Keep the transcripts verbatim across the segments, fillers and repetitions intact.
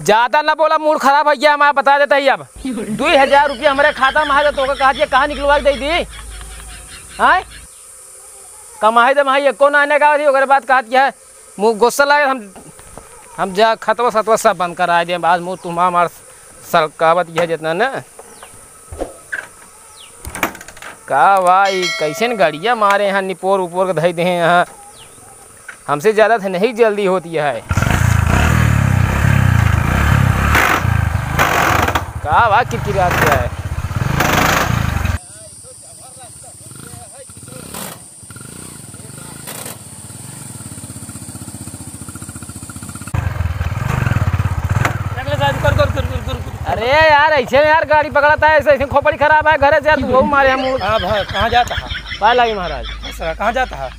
ज्यादा ना बोला, मूड खराब होइ गया हमारा, बता देता ही अब। दुई हजार रुपया हमरे खाता मा है, तो तोका कहा दिया, कहाँ निकलवा के दे दी? हैं? कमाई दमाई एको ना आने का थी, ओकरे बाद कहत क्या है, मुँह गुस्सा लागे, हम, हम जा खतवा सतवा सब बंद करा दे। आज मुँह तुम्हारा हमार सलकावत यह जितना ना। का बा, ई कैसन गाड़िया मारे हैं, निपोर उपोर के धई दे हैं यहाँ। हमसे ज्यादा तो नहीं जल्दी होती है। का बा, किरकिरात क्या है? अरे यार, ऐसे यार गाड़ी पकड़ता है, ऐसे, ऐसे खोपड़ी खराब है, घरे से यार, तू वो मारे हम। हाँ भाई, कहाँ जाता है? पाए लागी महाराज। अच्छा, कहाँ जाता है?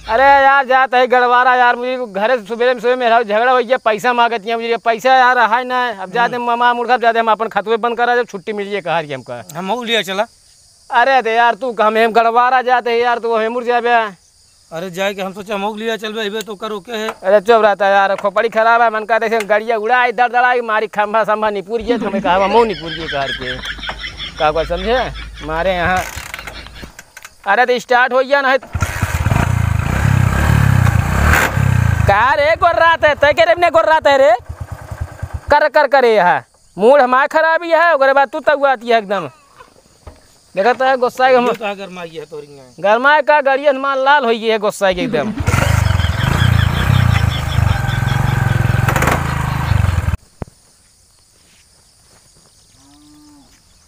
अरे यार, जाता है गड़वारा यार, मुझे घरे से सुबह में, सुबह में झगड़ा हो गया, पैसा मांगती है मुझे, पैसा यार रहा ही ना है। अब जाते हम्म। मामा मुर्गा, अब जाते हम अपन खतवे बंद करा, जब छुट्टी मिली है कहा हमका। हम मऊ लिया चला। अरे दे यार, तू हम, हम गड़वारा जाते हैं यार, तू हेमुर जाबे। अरे जाए के हम सोचा मऊ लिया चलबे, अबे तो करो के है। अरे चुप रहता यार, खोपड़ी खराब है, मन का देखे गाड़िया उड़ाई, दर दराई, मारी खंभा संभा निपुर गए, तो हमें कहा मऊ निपुर गए कार के। का कोई समझे? मारे यहाँ। अरे तो स्टार्ट हो गया ना है। का रे गोर रात है, तय के रे अपने गोर रात है रे। कर कर करे यहाँ। मूड हमार खराब ही है, ओकरे बाद तू तउआती है एकदम। देखत है गुस्सा के हम ये तो गरमा गया तोरी में। गरमा का गाड़िया हमार लाल हो गई है गुस्सा के एकदम।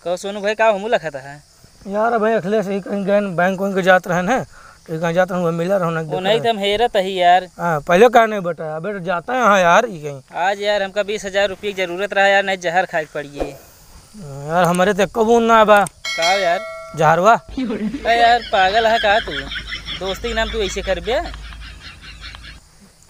कहो सोनू भाई, का हमू लखत है? यार, अबे अखिलेश ही कहीं गए, बैंक वैंक जात रहे हैं, तो कहीं जात रहे, मिला रहो ना, वो देख नहीं रहे। तो हम हेरत ही यार। हाँ, पहले का नहीं बताया, अबे तो जाता है, हाँ यार, ये कहीं। आज यार, हमका बीस हजार रुपये की जरूरत रहा यार, नहीं जहर खाए के पड़ी है। यार, हमारे तो एको बूंद ना बा। का यार? जहरवा। अरे यार, पागल है का तू? दोस्ती के नाम तू ऐसे करबे?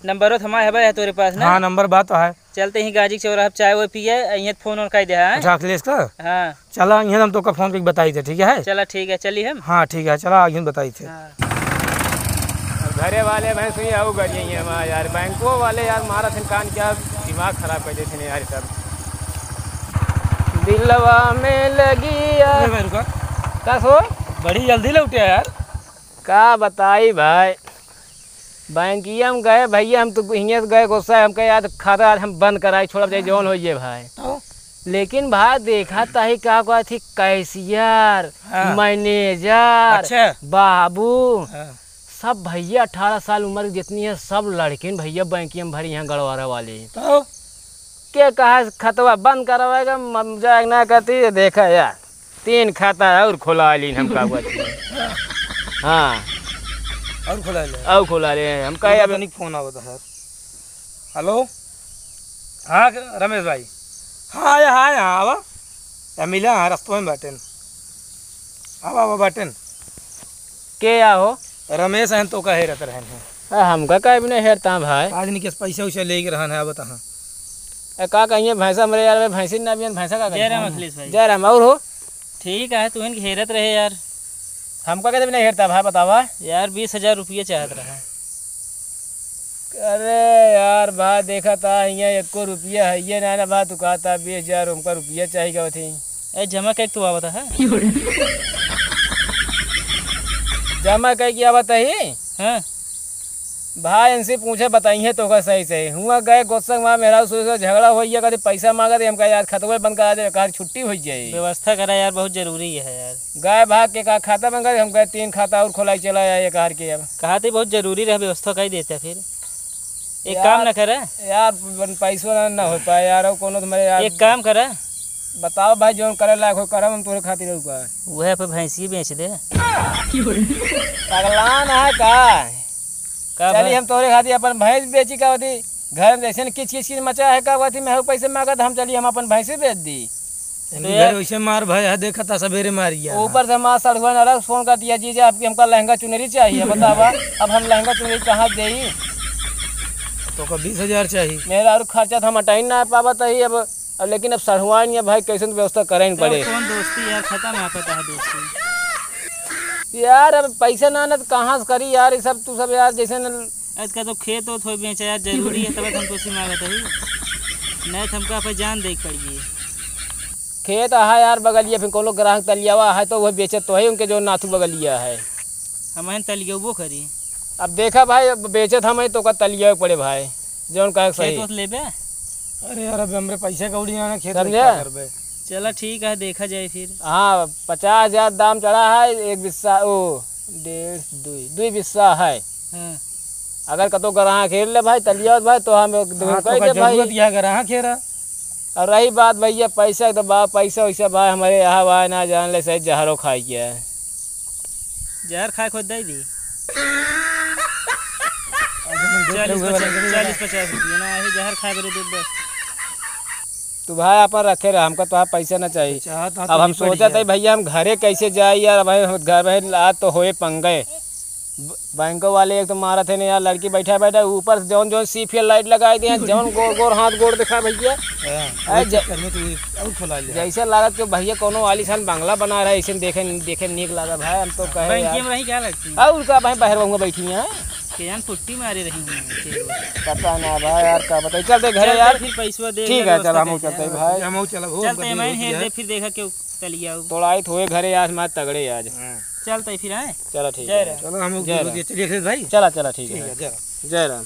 नंबर तो हमारे है भाई, तोरे पास ना? हाँ, नंबर बात तो है। चलते ही गाजी के चौराहा पे चाय वो पिए, यहाँ फोन और कर दे, हाँ? अच्छा, अखिलेश का? हाँ। चला, यहाँ हम तोका फोन करके बताई थे, ठीक है? चला, ठीक है, चली हम। हाँ, ठीक है, चला, यहाँ बताई थे। हाँ। अब घरे वाले भैंस हुई, आओ गरिए ही हमारा यार, बैंकों वाले यार, मारा थे कान क्या, दिमाग खराब कर देते हैं यार, सब। दिलवा में लगी यार। ए भाई, रुका। का सो? बड़ी जल्दी लौटे यार। का बताई भाई, बैंकिया में गए भैया, हम तो हियाँ से गए गुस्सा, हमका याद खाता आज हम बंद कराई, छोड़ब चाहे जौन हो ये भाई। तो? लेकिन भाई देखा ताही का कहत ही, कैशियर, हाँ। मैनेजर, अच्छा। बाबू, हाँ। सब भैया अठारह साल उम्र के जितनी है, सब लड़किन भैया बैंकिया में भरी हैं गड़वारा वाली। तो? के कहा खतवा बंद करवाएगा, मजाक ना करती, देखा यार। तीन खाता और खोला लीन हम का हुआ थी। हाँ। और खोला ले। और खोला ले, हम कहे अब तनिक फोन आवत है। हेलो। हाँ रमेश भाई। हाँ, आया, हाँ, यहाँ आवा। या मिला, हाँ, रस्तों में बाटेन। आवा, आवा, बाटेन। के या हो? रमेश हैं तो का हेरत रहन है। आ, हमका काहे भी नहीं हेरता भाई। आज निकेश पैसा उसा लेके रहन है, अब तहाँ। ए, का कहिए, भैंसा मरे यार, भैंसी ना बियन, भैंसा का कहिए? जय राम अखिलेश भाई। जय राम, और हो? ठीक है, तू इनके हेरत रहे यार। हमका कदे भी नहीं हेरता भाई, बतावा। यार, बीस हजार रुपये चाहत रहा। अरे यार, भाई देखा था, हियाँ एको रुपया है, ये ना, ना, भाई, तू कहता बीस हजार, हमका रुपया चाहिए, क्या थी? ए, जमा कइके तू आवत है? जमा कइके आवत ही? हाँ। भाई, इनसे पूछे, बताइए तो का सही सही। हुआ गए गोत्संग, वहाँ मेहरारू से झगड़ा हो गया, कभी पैसा मांगा तो हमका यार खतवे बंद करा दे, कार छुट्टी हो जाए। व्यवस्था करा यार, बहुत जरूरी है यार। गए भाग के का खाता बंद कर, हम कहे तीन खाता और खोलाई चला आए कार के अब। कहा थे बहुत जरूरी रहे, व्यवस्था कर देते फिर। एक यार, काम ना करे। यार, बन पैसो ना, ना हो पाए यार, और कोनो तुम्हारे यार। एक काम करे। बताओ भाई, जौन करे लायक हो करम, हम तोरे खातिर रहू का। वह पे भैंसी बेच दे। पगलान है का? का चली भाई? हम तोरे खातिर अपन भैंस बेची का होती, घर में जैसे न किच किच किच मचा है का होती, मैं पैसे मांगत, हम चली हम अपन भैंसे बेच दी। इनके तो यार घर वैसे मार भाई है, देखा था सवेरे मार गया। ऊपर से हमारा सड़ुआ ने अलग फोन कर दिया, "जीजा, आपकी हमका लहंगा चुनरी चाहिए।" बतावा, अब हम लहंगा चुनरी कहाँ देई? तो का बीस हजार चाहिए। मेरा और खर्चा था, हम हटाई ना पावत ही अब, अब लेकिन अब सड़ुआ नहीं है भाई, कैसे तो व्यवस्था करें तो पड़े। कौन दोस्ती यार, खत्म है पता है दोस्ती। यार, अब पैसा ना, ना तो कहाँ से करी यार, ये सब तू सब यार, जैसे न आज का तो खेत ओत हो बेचा यार, जरूरी है, तब हम तो उसी मांगत है। नहीं तो हमका अपन जान देख पड़िए। खेत है यार बगलिया, फिर कोनो ग्राहक तलियावा है तो वह बेचत तो है उनके जो नाथू बगलिया है। हमहन तलियबो करी। अब देखा भाई, अब बेचत हम है तो का तलिया पड़े भाई, जौन कहे के खेत सही। वत लेबे? अरे यार, अब हमरे पैसा कौड़ी ना, खेत में समझे? क्या करबे? चला ठीक है, देखा जाए फिर। हाँ, पचास हजार दाम चढ़ा है एक बिस्सा, ओ, डेढ़, दुई, दुई बिस्सा है। हाँ। अगर कतो ग्राहक हेर ले भाई, तलिया भाई, तो हम एक दो हाँ, कह तो का दे भाई। जरूरत क्या ग्राहक हेरा? और रही बात भैया पैसा, तो बा, पैसा वैसा भाई हमारे यहाँ भाई ना जान ले, सही जहरो खाई के है। जहर खाए खुद दे दी। चालीस पचास, चालीस पचास रुपया ना, यही जहर खाए बरे दे बस। तू भाई अपन रखे रह, हमका तो पैसा ना चाहिए। अच्छा, हाँ, तो अब हम सोचत है भैया हम घरे कैसे जाई यार, भाई हम घर में आज तो होए पंगे। ब-, बैंकों वाले एक तो मारत है ना यार, लड़की बैठा बैठा ऊपर से जौन जौन सीप के लाइट लगाई दे हैं, जौन गोर गोर हाथ गोड़ दिखा भैया। हाँ, अरे वही ज-, चक्कर में तू और खुला लिया। जैसे लागत कि भैया कोनो आलीशान बंगला बना रहा है, ऐसे देखे, देखे नीक लागा भाई, हम तो कहे बैंकिया यार। में रही क्या लगती है? और का भाई बहर बहूंगा बैठी हैं। के जान पुट्टी मारे रही हूँ। पता ना भाई यार, का बताई। चलते घरे चलते यार। फिर पैसवा दे ठीक है, चल, हम चलते चलते हैं भाई। हम चलब, हो, चलते हैं, मैं हेर दे, फिर देखा क्यों तलिया हो। तोड़ाई तो हुए घरे आज, मैं तगड़े आज। हाँ। चलते फिर, हैं? चला ठीक जय है। राम। चलो, हम जय राम। चलिए, चलिए भाई। चला, चला, ठीक ठीक है। है, जय राम। जय राम।